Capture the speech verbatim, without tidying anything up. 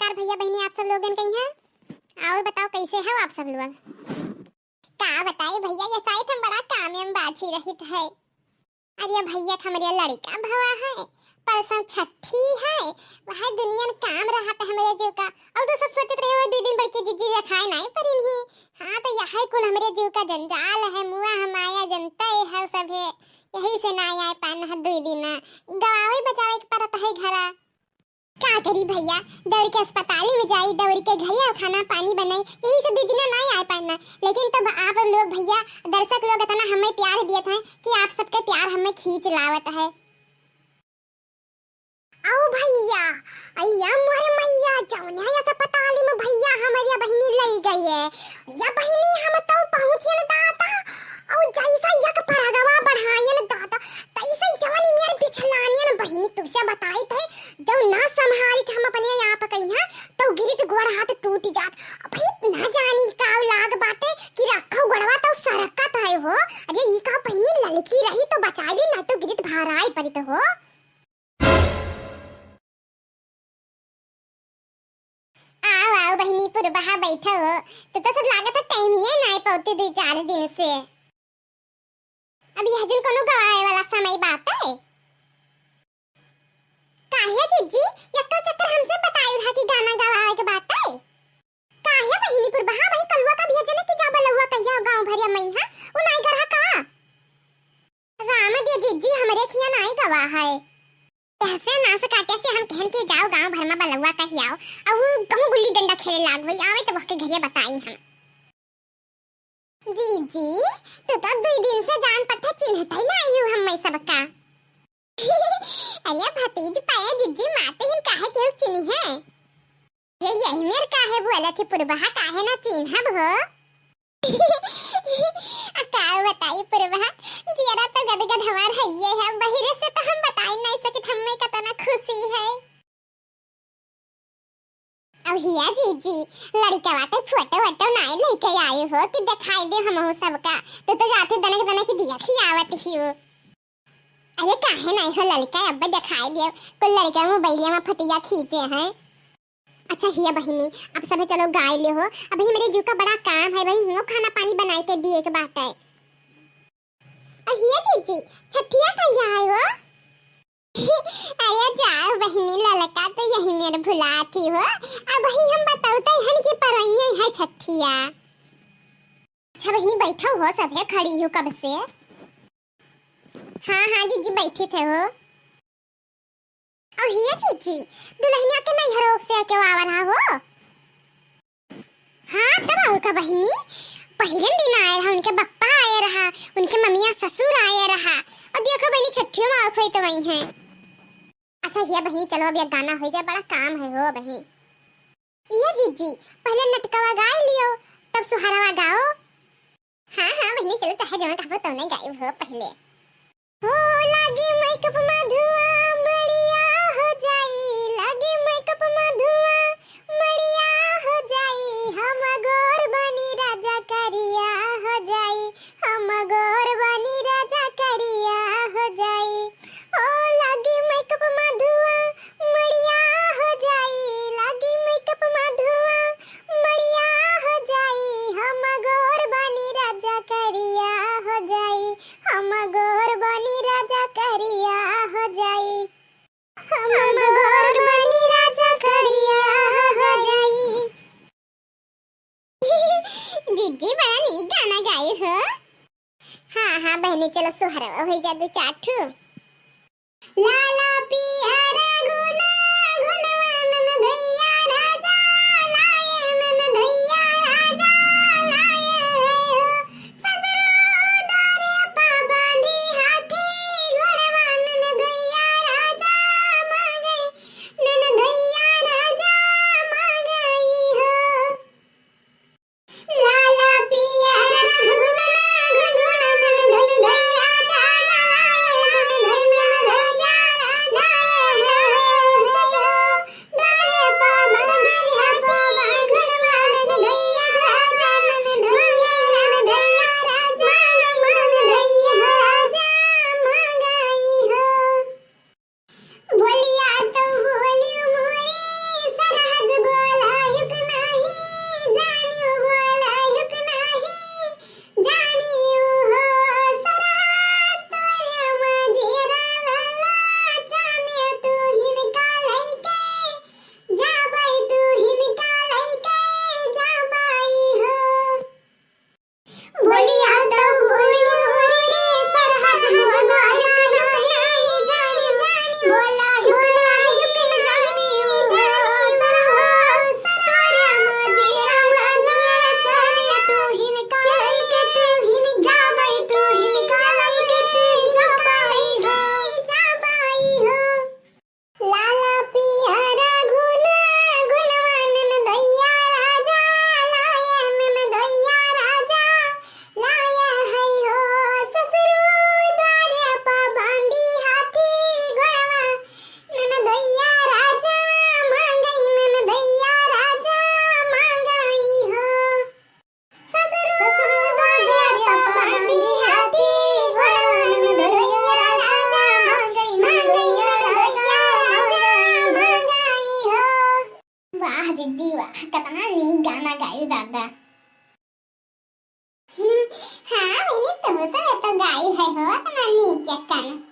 नमस्कार भइया बहिनी, आप सब लोगन कइहाँ? और बताओ, कैसे हो आप सब लोग? का बताई भइया, ये साइत हम बड़ा कामे में बाझी रहित है। अरे भइया, हमरे लड़िका भवा है, परसों छठी है, वह दुनियन काम रहत हमरे जीव का। और तो सब सोचत रहे हो, दुइ दिन बड़की जिज्जी देखाए नाई परिन ही। हाँ, तो यह कुल हमरे जीव का जंजाल है, मुआ हम आया जनते है सभे, यही से नाई आए पान है दुइ दिन। गवावे बचावे के परत है घरा। का करी भइया, दौड़ के अस्पताली में जाई, दौड़ के घरे आउ खाना पानी बनाई, यही से दुइ दिना नाई आए पाना। लेकिन तब आप लोग भइया, दर्शक लोग इतना हमें प्यार दियत हैं कि आप सबके प्यार हमें खींच लावत है। आओ भइया, अइया मोरे मइया, जौने अस्पताली में भइया हमरे बहिनी लई गए। या बहिनी, हम तो पहुँचियन दादा, और जैसा यक परगवा बढ़ायन दादा, तैसे जवानी मेर बिछलानियन बहिनी, तुमसे बताई थे, जब ना संभाली थे हम अपने आप कइहाँ, तो गिरित गोड़ हाथ टूट जात। अब इतना जानी का लाग बाटे कि रखो गोड़वा तो सरकत है हो। अरे ई का बहिनी ललकी रही तो बचाई ली, ना तो गिरित भाराई परित हो। आओ, आओ बहिनी, पुरबहा बैठो हो। तू तो सब लागत है टाइम ही नाई पौते दुइ चार दिन से। अब यह जुन कोनो गवाए वाला समय बात है? काहे जिज्जी, यक्को चक्कर हमसे बताई रहा कि गाना गवाए के बात है? काहे बहिनी पुरबहा वही कलुआ का भेजने की जा बलुआ कहिया गाँव भरिया मइहाँ, उ नाई गरहा का? राम दे जिज्जी, हमरे खिया नाई गवा है। ऐसे नास काटे से हम कहन के जाओ गाँव भर में बलुआ कहियाओ, और वो कहूँ गुल्ली डंडा खेले लाग होई, आवे तो वह के घरे बताई हम। जीजी, तू तो दुइ दिन से जान पट्ठा चिन्हत ही नाई हो हम्मे सबका। अरे भतीज पाए जिज्जी, माते हिन काहे केहू चिन्ही है? ये यही मेर काहे बोलत ही पुरबहा, काहे ना चिन्हब हो? आ का बताई पुरबहा, जियरा तो गदगद हमार हइये है, बहिरे से तो हम बताई नाई सकित हम्मे कतना खुशी है। अब हिया जीजी, लड़िकवा के फोटो वोटो नाई लेके आई हो कि देखाई दे हमहू सबका, तो तो जाते दनक दनक दिया खियावत हियो। अरे काहे नाई हो लड़िका, अब देखाई दे, कुल लड़िका मोबाइलिया में फोटिया खींचे हैं। अच्छा हिया बहिनी, अब सब चलो गाय ले हो, अभी मेरे जू का बड़ा काम है भाई, हुओ खाना पानी बनाई के दिए के बाटे। अहिया जीजी, छठिया कहिया है हो? अरे जाओ बहिनी, ललका तो यही मेर भुलात ही हो। अब ही हम बतौते हन कि परइये है छठिया। अच्छा बहिनी, बैठो हो, सभे खड़ी हो कब से। हाँ, हाँ जीजी, बैठे थे हो। अहिया जीजी, दुलहिनिया के नैहरों से केहू आवा रहा हो? हाँ, तब और का बहिनी, पहिलन दिन आए रहा, उनके बप्पा आए रहा, उनके ममिया ससुर आए रहा, और देखो बहिनी, छठियो में और कोई तो वही है। अच्छा, हिया बहिनी, चलो अब एक गाना हो जाए, बड़ा काम है हो बहिनी। ये जीजी, पहले नटकवा गाय लियो, तब सुहारवा गाओ। हाँ, हाँ बहिनी, चलो, चाहे जवन कहबो तौने गाइब हो पहले। हो लागे मेकअप मा धुआं, मड़िया हो जाई, लागे मेकअप मा धुआं, मड़िया हो जाई, हम गोर बनी राजा करिया हो जाई, हम गोर बनी राजा करिया हो जाई। ओ लागे मेकअप मा धुआं, मड़िया हो जाई, लागे मेकअप मा धुआं, मड़िया हो जाई, हम गोर बनी राजा करिया हो जाई, हम गोर बनी राजा करिया हो जाई, हम गोर बनी राजा करिया हो जाई। दीदी, बड़ा नीक गाना गाए हो। हाँ, हाँ, बहिनी, चलो, सुहरवा होइ जा दू चार ठो। लाला पियर गुना गुनवा ननदइया राजा लाए, ननदइया राजा लाए है हो। ससुरो द्वारे पा बांधी हाथी घोड़वा ननदइया राजा मांगे, ननदइया राजा मांगे हो। लाला पिया गुनगुना गुनगुना ननदइया राजा, ननदइया राजा। कितना नीक गाना गायु दादा। हम्म, हाँ, मैंने तो सब तो गाई है हो, इतना नीक एकन।